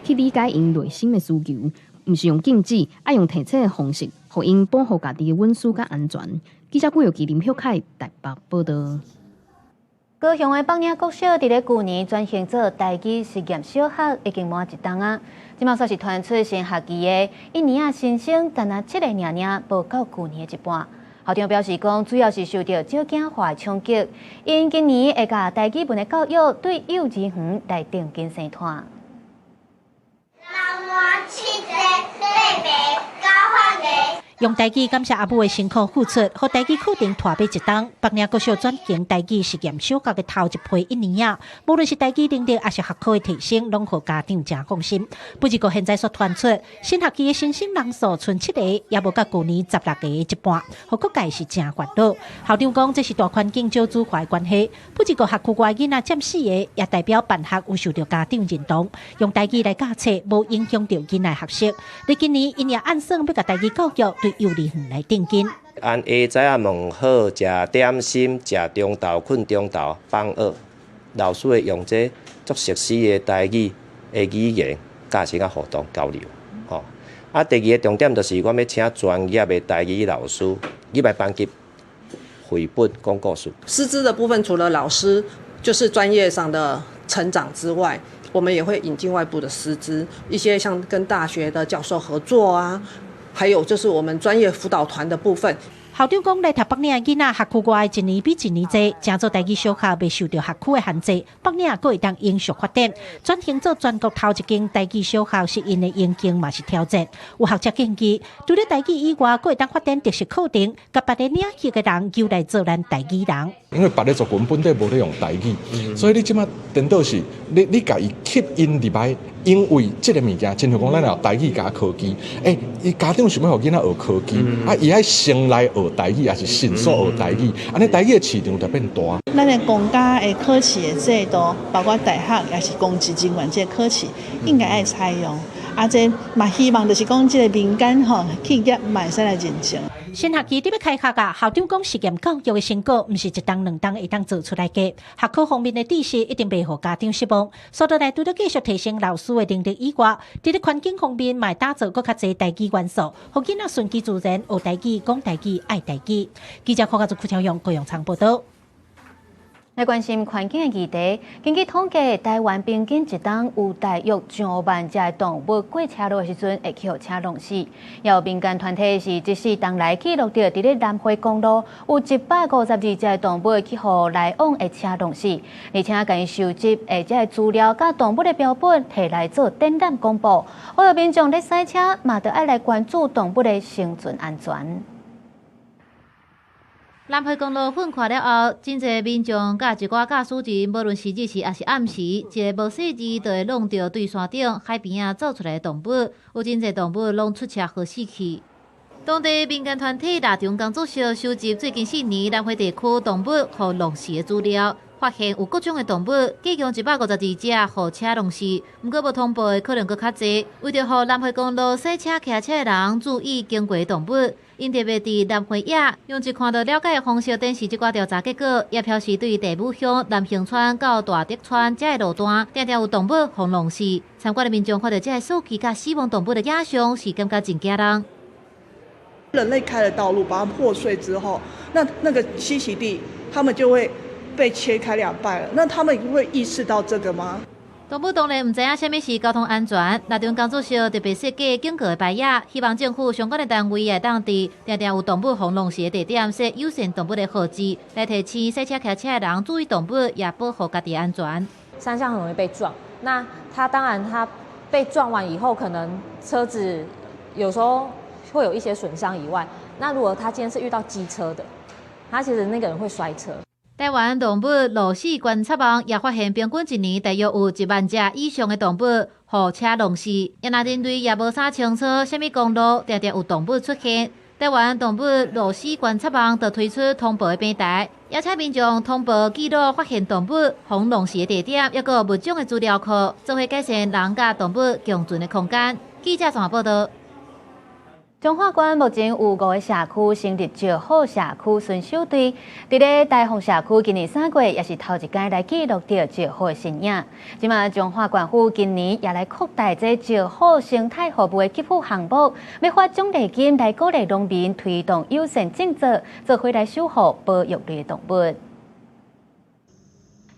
去理解𪜶內心的需求，毋是用禁止，愛用提醒的方式，予𪜶保護家己的隱私佮安全。記者顧玉琪、林旭凱台北報道。高雄的北嶺國小佇咧舊年轉型做台語實驗小學，已經滿一冬啊。這馬煞是傳出新學期的一年仔新生，干焦七个爾爾，無夠舊年的一半。校長表示講，主要是受著少子化的衝擊，𪜶今年會共台語文的教育對幼稚園來定根生湠。七个八八九番个。用台語感謝阿母的辛苦付出，予台語課程拖尾一冬。北嶺國小轉型台語實驗小學的頭一批一年仔，無論是台語能力抑是學科的提升，攏予家長誠放心。不過現在煞傳出新學期的新生人數賰七個，也無佮舊年16個的一半，予各界是誠煩惱。校長講這是大環境少子化的關係。不過學區外囡仔佔四個，也代表辦學有受著家長認同，用台語來教冊，無影響著囡仔學習。佇今年，𪜶也按算欲共台語教育對幼兒園來定根。按下早仔問好，食點心，食中晝，睏中晝，放學，老師會用這足熟悉的台語的語言，佮師仔互動交流，吼。啊，第二個重點就是，阮欲請專業的台語老師入來班級，繪本講故事。師資的部分，除了老師就是專業上的成長之外，我們也會引進外部的師資，一些像跟大學的教授合作啊。還有就是我們專業輔導團的部分。校長講，來讀北嶺的囡仔，學區外一年比一年濟，成做台語小學袂受著學區的限制，北嶺閣會當永續發展，轉型做全國頭一間台語小學，是𪜶的榮幸嘛是挑戰。有學者建議，除了台語以外，閣會當發展特色課程，共別个領域的人揪來做咱台語人。因為別个族群本底無咧用台語，所以你這馬顛倒是，你共伊吸引入來，因為這个物件，親像講咱有台語佮科技，欸，伊家長想欲予囡仔學科技，啊，伊愛先來學台語，抑是迅速學台語，按呢台語的市場就變大。咱的公家的考試的制度，包括大學抑是公職人員這個考試，應該愛採用。啊，這嘛希望就是講這个民間吼企業嘛會使來認證。新學期佇欲開學啊，校長講實驗教育的成果，毋是一冬兩冬會當做出來的。學科方面的知識一定袂予家長失望。所以來除了繼續提升老師的能力以外，佇咧環境方面嘛會打造閣較濟台語元素，予囡仔順其自然學台語、講台語、愛台語。記者柯家祖、柯超勇、高陽昌報道。來關心環境的議題，根據統計，台灣平均一冬有大約上萬隻動物過車路的時陣會去予車弄死。也有民間團體是這四冬來記錄著佇咧南迴公路有152隻動物去予來往的車弄死，而且共伊收集的這个資料佮動物的標本提來做展覽公布。呼籲民眾咧駛車嘛，著愛來關注動物的生存安全。南迴公路噴看了後，真濟民眾佮一寡駕駛人，無論是日時抑是暗時，一个無細膩就會弄著對山頂、海邊仔走出來的動物，有真濟動物攏出車禍死去。當地民間團體獵場工作室收集最近4年南迴地區動物予弄死的資料，發現有各種的動物，計共152隻予車弄死，毋過無通報的可能閣較濟。為著予南迴公路駛車騎車的人注意經過的動物，𪜶特別佇南迴野用一看就了解的方式展示這寡調查結果，也表示對地母鄉南興村到大竹村這个路段，定定有動物予弄死。參觀的民眾看著這个數據佮死亡動物的影像，是感覺真驚人。人類開了道路，把它破碎之後，那個棲息地，他們就會被切開兩半了。那他們會意識到這個嗎？動物當然毋知影啥物是交通安全。獵場工作室特別設計警告的牌仔，希望政府相關的單位會當佇定定有動物予弄死的地點設友善動物的號誌，來提醒駛車騎車的人注意動物，也保護家己安全。山上很容易被撞，那他當然他被撞完以後，可能車子有時候會有一些損傷以外，那如果他今天是遇到機車的，他其實那個人會摔車。台灣動物路死觀察網也發現，平均一年大約有1萬隻以上的動物予車弄死。也若人類也無啥清楚，啥物公路定定有動物出現。台灣動物路死觀察網就推出通報的平台，邀請民眾通報記錄發現動物予弄死的地點，抑閣有物種的資料庫，做伙改善人佮動物共存的空間。記者綜合報道。彰化縣目前有五個社區成立石虎社區巡守隊，佇咧大鳳社區今年3月也是頭一擺來記錄著石虎的身影。這馬彰化縣府今年也來擴大這石虎生態服務的給付項目，欲發獎勵金來鼓勵農民推動友善耕作，做伙來守護保育類動物。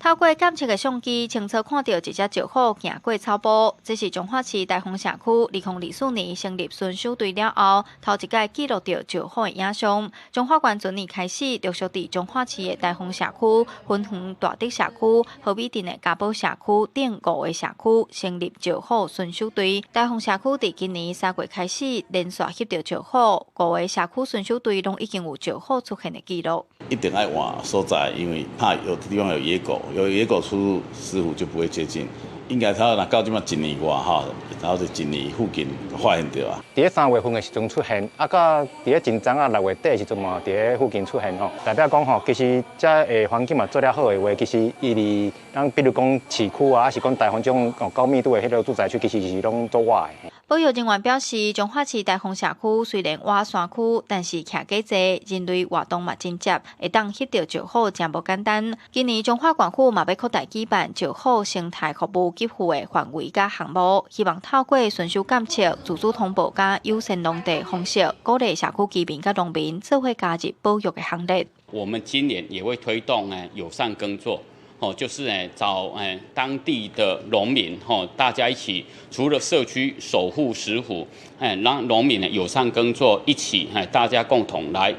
透過監測的相機，清楚看著一隻石虎行過草埔。這是彰化市大豐社區2024年成立巡守隊了後，頭一擺記錄著石虎的影像。彰化縣全年開始陸續佇彰化市的大豐社區、芬園大竹社區、和美鎮的嘉寶社區等五个社區成立石虎巡守隊。大豐社區佇今年3月開始連續翕著石虎，五个社區巡守隊攏已經有石虎出現的記錄。一定愛換所在，因為怕有地方有野狗。有野狗出入，石虎就不會接近。應該差不多到這馬一年外吼，然後就一年附近發現著啊。佇咧3月份的時陣出現，啊，到佇咧前早仔6月底的時陣嘛，佇咧附近出現吼，代表講吼，其實遮个環境嘛做了好的話，其實伊離咱比如講市區啊，抑是講大豐這種高密度的彼個住宅區，其實是攏足倚的。保育人員表示，彰化市大豐社區雖然倚山區，但是徛家濟，人類活動嘛真濟，會當翕著石虎誠無簡單。今年彰化縣府嘛欲擴大舉辦石虎生態服務給付的範圍佮項目，希望透過巡守監測、自主通報佮友善農地方式，鼓勵社區居民佮農民做伙加入保育的行列。我們今年也會推動友善耕作。哦，就是找當地的農民，吼，大家一起，除了社區守護石虎，讓農民呢友善耕作，一起，大家共同來，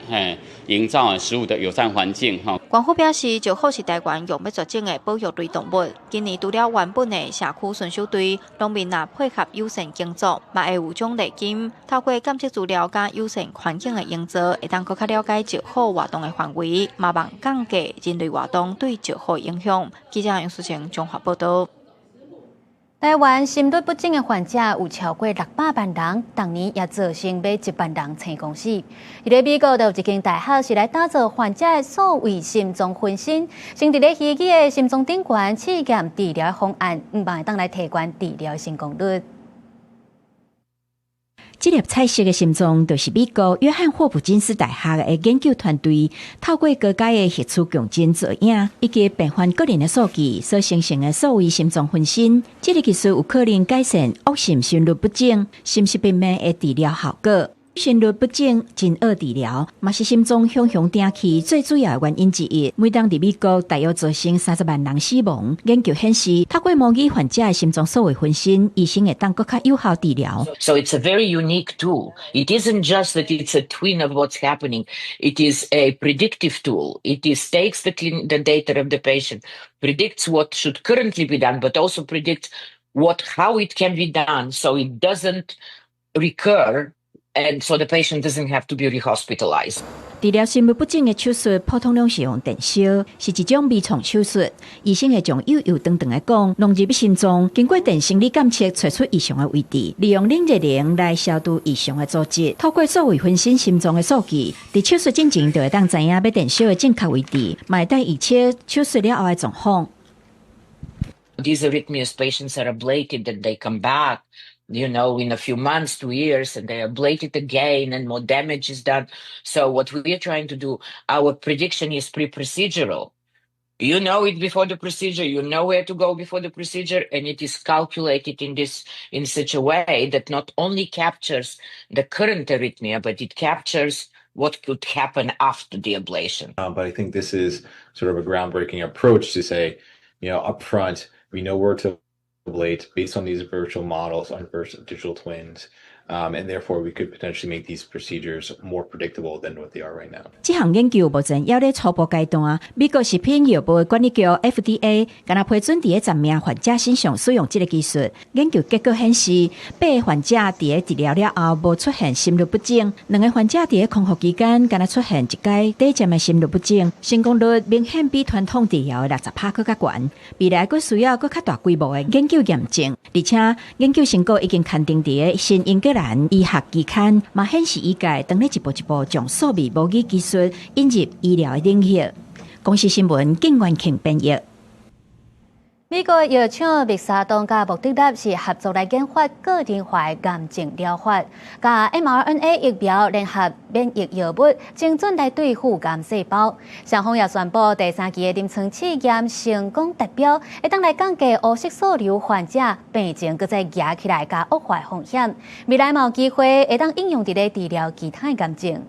營造石虎的友善環境，哈。縣府表示，石虎是台灣欲欲絕種的保育類動物。今年除了原本的社區巡守隊，農民若配合友善耕作，嘛會有獎勵金。透過監測資料佮友善環境的營造，會當閣較了解石虎活動的範圍，嘛望降低人類活動對石虎的影響。記者楊淑晴綜合報道。台灣心律不整的患者有超過600萬人，逐年也造成欲1萬人生公死。佇咧美國，就有一間大學是來打造患者的數位心臟分身，先佇咧虛擬的心臟頂懸試驗治療方案，向望會當來提懸治療成功率。這粒彩色的心臟，就是美國約翰霍普金斯大學的研究團隊透過高階的核磁共振造影以及病患個人的數據所生成的數位心臟分身。這个技術有可能改善惡性心律不整、心室病變的治療效果。心律不整真惡治療，嘛是心臟雄雄停去最主要的原因之一。每冬佇美國大約造成30萬人死亡。研究顯示，透過模擬患者的心臟數位分身，醫生會當閣較有效治療。 So it's a very unique tool. It isn't just that it's a twin of what's happening. It is a predictive tool. It is takes the data of the patient, predicts what should currently be done, but also predicts how it can be done so it doesn't recur. And so the patient doesn't have to be rehospitalized. 治療心律不整的手術，普通攏是用電燒，是一種微創手術。醫生會將幼幼長長的管弄入心臟，經過電生理檢測，揣出異常的位置，利用冷熱能來消除異常的組織。透過數位分身心臟的數據，佇手術進前就會當知影欲電燒的正確位置，嘛會當預測手術了後的狀況。 These arrhythmias patients are ablated and they come back in a few months, 2 years, and they are ablated again and more damage is done. So what we are trying to do, our prediction is pre-procedural. You know it before the procedure, you know where to go before the procedure, and it is calculated in such a way that not only captures the current arrhythmia, but it captures what could happen after the ablation. But I think this is sort of a groundbreaking approach to say, upfront, we know where to ablate based on these virtual models on virtual digital twins. And therefore, we could potentially make these procedures more predictable than what they are right now. 這項研究目前猶咧初步階段，美國食品藥物管理局 FDA 敢若批准佇咧10名患者身上使用這个技術。研究結果顯示，八个患者佇咧治療了後無出現心律不整，兩个患者佇咧康復期間敢若出現一擺短暫的心律不整，成功率明顯比傳統治療的60趴閣較懸。未來閣需要閣較大規模的研究驗證，而且研究成果已經刊登佇咧新英格蘭醫學期刊，嘛顯示醫界當咧一步一步將數字模擬技術引入醫療的領域。公視新聞景元慶編譯。美國藥廠默沙東佮莫德納是合作來研發個人化的癌症療法，共 mRNA 疫苗聯合免疫藥物，精準來對付癌細胞。雙方也宣布第三期的臨床試驗成功達標，會當來降低烏色素瘤患者病情閣再夯起來佮惡化風險。未來嘛有機會會當應用佇咧治療其他的癌症。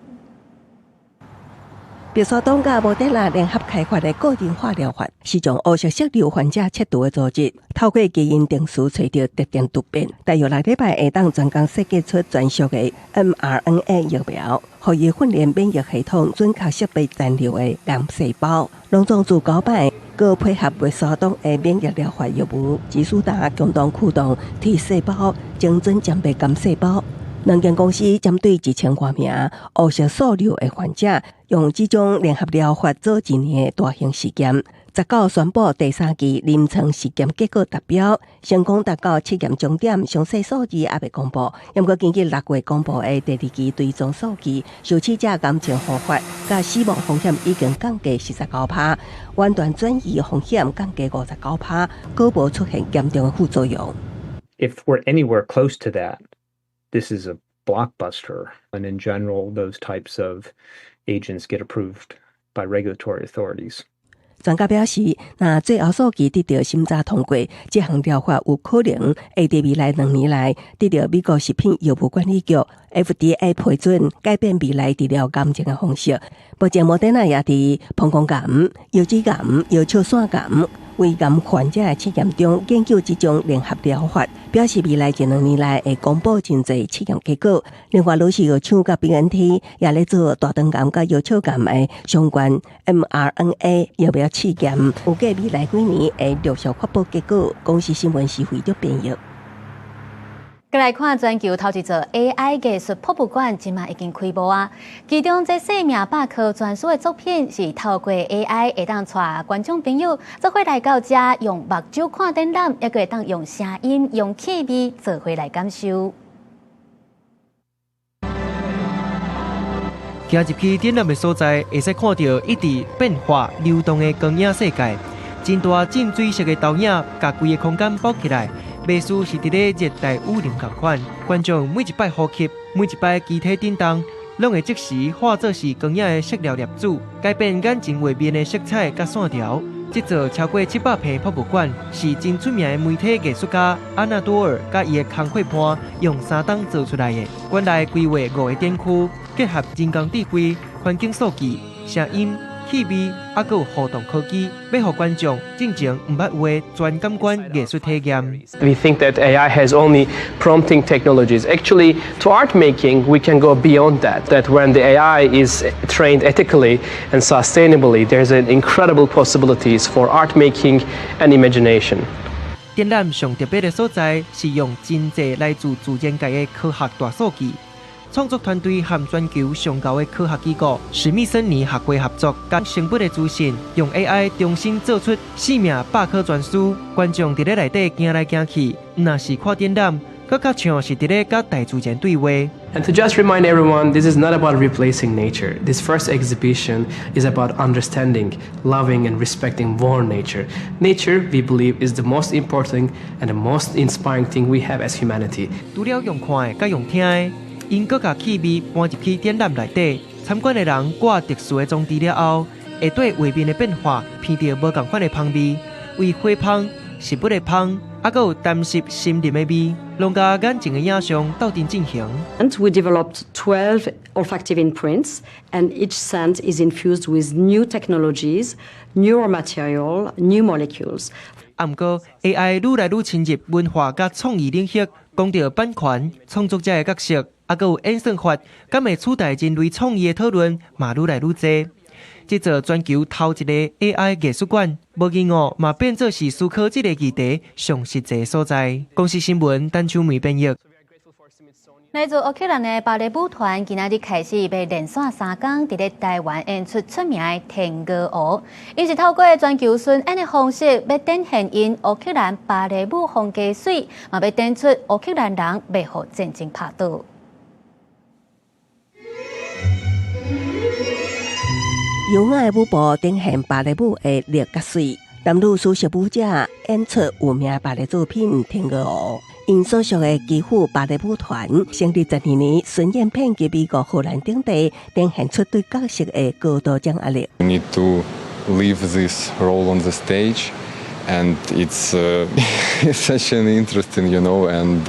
默沙東佮莫德納聯合開發的個人化療法，是將烏色素瘤患者切除的組織，透過基因定序揣著特定突變，大約6禮拜會當專工設計出專屬的 mRNA 疫苗，予伊訓練免疫系統準確識別殘留的癌細胞。攏總自九擺，閣配合默沙東的免疫療法藥物，吉舒達共同驅動 T 細胞精準殲滅癌細胞。兩間公司針對1000外名烏色素瘤的患者，用這種聯合療法做一年的大型試驗。19宣布第三期臨床試驗結果達標，成功達到試驗終點，詳細數字猶未公布。不過根據6月公布的第二期追蹤數據，受試者癌症復發佮死亡風險已經降低49趴，遠端轉移風險降低59趴，閣無出現嚴重的副作用。 If we're anywhere close to that, this is a blockbuster. And in general, those types of agents get approved by regulatory authorities. 專家表示，若最後數據得到審查通過，這項療法有可能會佇未來2年內得到美國食品藥物管理局 FDA 批准，改變未來治療癌症的方式。目前，莫德納也佇膀胱癌、腰子癌、小唾腺癌、胃癌患者的試驗中研究這種聯合療法，表示未來一兩年內會公布真濟試驗結果。另外，羅氏藥廠佮 BNT 也咧做大腸癌佮小腸癌的相關 mRNA 疫苗試驗，預計未來幾年會陸續發布結果。公視新聞是惠德編譯。閣來看全球頭一座 AI 藝術博物館，這馬已經開幕啊！其中這生命百科全書的作品是透過 AI 會當帶觀眾朋友做伙來到遮，用目睭看展覽，猶閣會當用聲音、用氣味做伙來感受。行入去展覽的所在，會使看著一直變化流動的光影世界，真大浸水式的投影，共規个空間包起來。袂輸是佇咧熱帶雨林仝款，觀眾每一擺呼吸，每一擺肢體振動，攏會即時化做是光影的色料粒子，改變眼前畫面的色彩佮線條。這座超過700坪博物館是真出名的媒體藝術家阿納多爾佮伊的工課伴用3冬做出來的。館內規劃五个展區，結合人工智慧、環境數據、聲音、氣味，猶閣有互動科技，欲予觀眾進前毋捌有的全感官藝術體驗。 We think that AI has only prompting technologies. Actually, to art making, we can go beyond that. That when the AI is trained ethically and sustainably, there's an incredible possibilities for art making and imagination. 展覽上特別的所在是用真濟來自自然界的科學大數據。創作團隊和全球上高的科學機構史密森尼學會合作，共生物的資訊用 AI 重新做出生命百科全書。觀眾佇咧內底行來行去，毋若是看展覽，閣較像是佇咧佮大自然對話。 And to just remind everyone, this is not about replacing nature. This first exhibition is about understanding, loving, and respecting more nature. Nature, we believe, is the most important and the most inspiring thing we have as humanity. 除了用看的，佮用聽的，𪜶閣共氣味搬入去展覽內底，參觀的人掛特殊的裝置了後，會對畫面的變化鼻著無仝款的香味，為花香、食物的香，猶閣有澹濕森林的味，攏共眼前的影像鬥陣進行。 And we developed 12 olfactive imprints, and each scent is infused with new technologies, new material, new molecules. 啊，毋過 AI 愈來愈侵入文化佮創意領域，講著版權、創作者的角色，猶閣有演算法，敢會取代人類創意的討論，嘛愈來愈濟。這座全球頭一個 AI 藝術館，無意外嘛變做是思考這个議題上實際所在。公視新聞陳秋梅編譯。來自烏克蘭的芭蕾舞團今仔日開始欲連紲3工，佇咧台灣演出出名的《天鵝湖》。𪜶是透過全球巡演的方式，欲展現𪜶烏克蘭芭蕾舞風格媠，嘛欲展出烏克蘭人袂予戰爭拍倒。優雅的舞步展現芭蕾舞的力佮媠，男女首席舞者演出有名芭蕾作品《天鵝湖》。𪜶所屬的基輔芭蕾舞團成立12年，巡演遍及美國、荷蘭等地，展現出對角色的高度掌握力。 You need to live this role on the stage, and it's such an interesting, and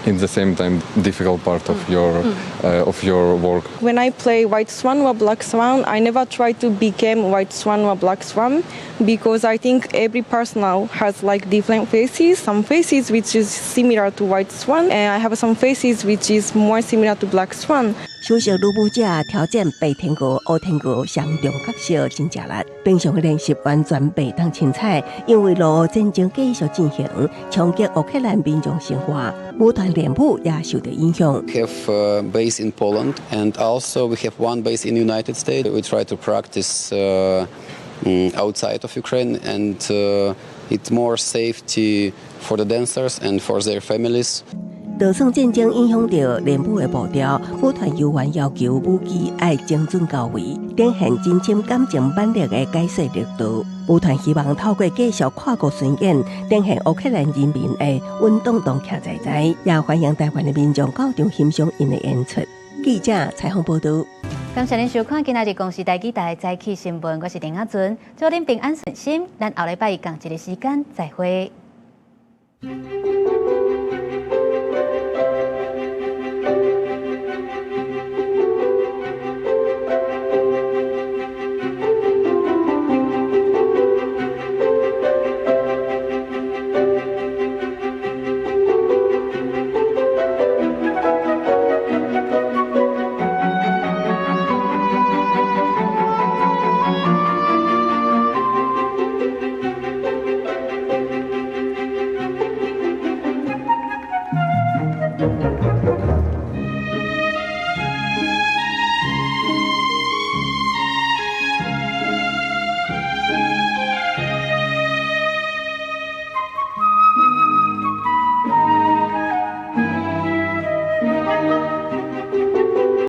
in the same time difficult part of your work. When I play White Swan or Black Swan, I never try to become White Swan or Black Swan because I think every person now has like different faces. Some faces which is similar to White Swan, and I have some faces which is more similar to Black Swan. 首席女舞者挑戰白天鵝、烏天鵝雙重角色真食力，平常的練習完全袂當凊彩，因為俄烏戰爭繼續進行，衝擊烏克蘭民眾生活，舞團練舞也受到影響。 We have a base in Poland and also we have one base in United States. We try to practice outside of Ukraine and it's more safety for the dancers and for their families. 就算戰爭影響著練舞的步調，舞團猶原要求舞技愛精準到位，展現真深感情蠻力的解說力度。舞團希望透過繼續跨國巡演，展現烏克蘭人民的穩當當徛在在，也歡迎台灣的民眾到場欣賞𪜶的演出。記者採訪報導。感謝您收看今仔日公視台語台早起新聞，我是林阿尊，祝恁平安順心。咱後禮拜仝一个時間再會。